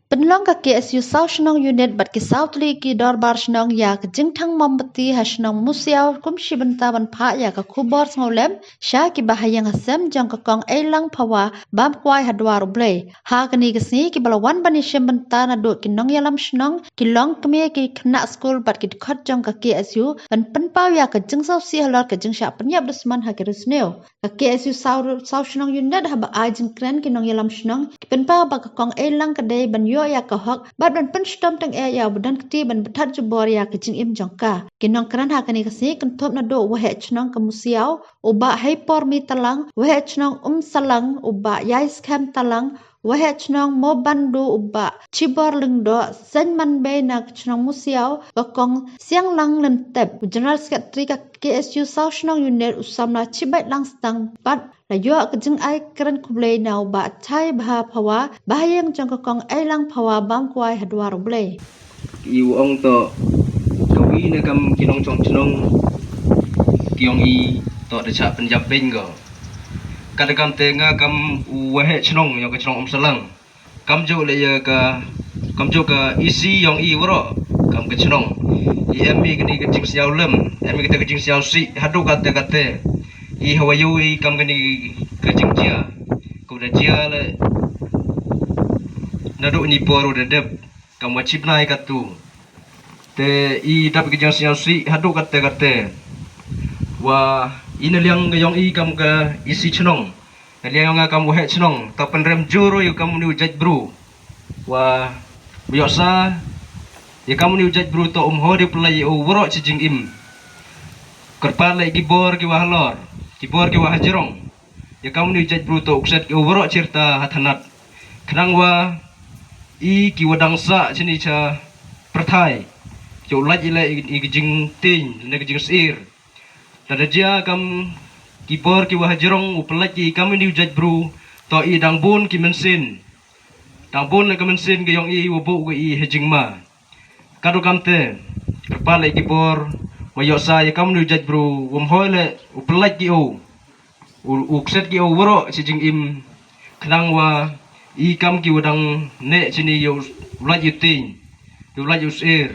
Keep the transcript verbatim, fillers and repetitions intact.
Pynlong ka K S U Saw Shnong Unit bad ki saw tylli ki dorbar shnong ïa ka jingthang mombati ha shnong Musiaw kum shi bynta ban phah ïa ka khubor sngewlem sha ki bahaïing hasem jong ka Kong Eilang Phawa bam kwai ha dwar U Blei. Ha kane ka sngi ki ba la wan ban ïashim bynta naduh ki nongïalam shnong, ki longkmie, ki khynnah skul bad ki dkhot jong ka K S U ban pynpaw ïa ka jingsngewsih halor ka jingshah pynïap dusmon ha ki riewsniew. Ka K S U Saw, Saw Shnong Unit haba ai jingkren ki nongïalam shnong ki pynpaw ba ka Kong Eilang ka dei ban ïoh ïa ka hok bad ban pynshitom tyngeh ïa uba don kti ban bthah jubor ïa ka jingim jong ka. Ki nongkren ha kane ka sngi kynthup naduh u Waheh Shnong ka Musiaw, u Bah Heipormi Talang, Waheh Shnong Umsalang, u Bah Ïaiskhem Talang, Waheh Shnong Mobandu, u Bah Chibor Lyngdoh, Seiñ Manbei na ka shnong Musiaw, ka Kong Sianglang Lyntep, u General Secretary ka K S U Saw Shnong Unit, u samla Chibai Langstang, bad la ïoh ka jingai kren khublei na u Bah Chai Bha Phawa, bahaïing jong ka Kong Eilang Phawa bam kwai ha dwar U Blei. I u ong to, ka wi ne kam ki nongchong chnong ki ong i to da chah pynjap beng ko. Ka da kam te nga kam u Waheh Shnong ïong ka shnong Umsalang. Kam ju le ïa ka, kam ju ka isi ïong i waro kam ka shnong. I em i kani ka jingsngewlem, em i kata ka jingsngewsih haduh kate kate. I hawa ïu i kam kani ka jingjia. Ko da jia le naduh ni por u da dep. Kam wa chip nai katu. Te i dap ki jingsngewsih haduh kate kate. Wa i na liang ka ïong i kam ka isi chnong. Na liang ïong nga kam Waheh Shnong. Ta pynrem jur ïa kam ni u jait bru. Wa u ïoh sa ïa kam ni u jait bru to um hoi de pla ïa u waro chi jingim. Kyrpad le ki bor ki wa halor. Ki bor ki wa hajrong. Ïa kam ni u jait bru to u kset ki u waro chirta ha thanat. Khnang wa i ki wa dang sah chini cha pyrthai. Ki u lait i le i ki jingtieng ne ki jingsir. Lada jia kam ki bor ki wa hajrong u pynlait ki i kam ni u jait bru to i dang bun ki mynsiem. Dang bun le ki mynsiem ki ïong i wa buh ki i ha jingma. Kadu kam te kyrpad le ki bor wa ïoh sa ïa kam ni u jait bru wam hoi le u pynlait ki u. U, u kset ki u waro chi jingim khnang wa i kam ki wa dang ne chini ïa u lait ïa u tieng. Ïa u lait ïa u sir.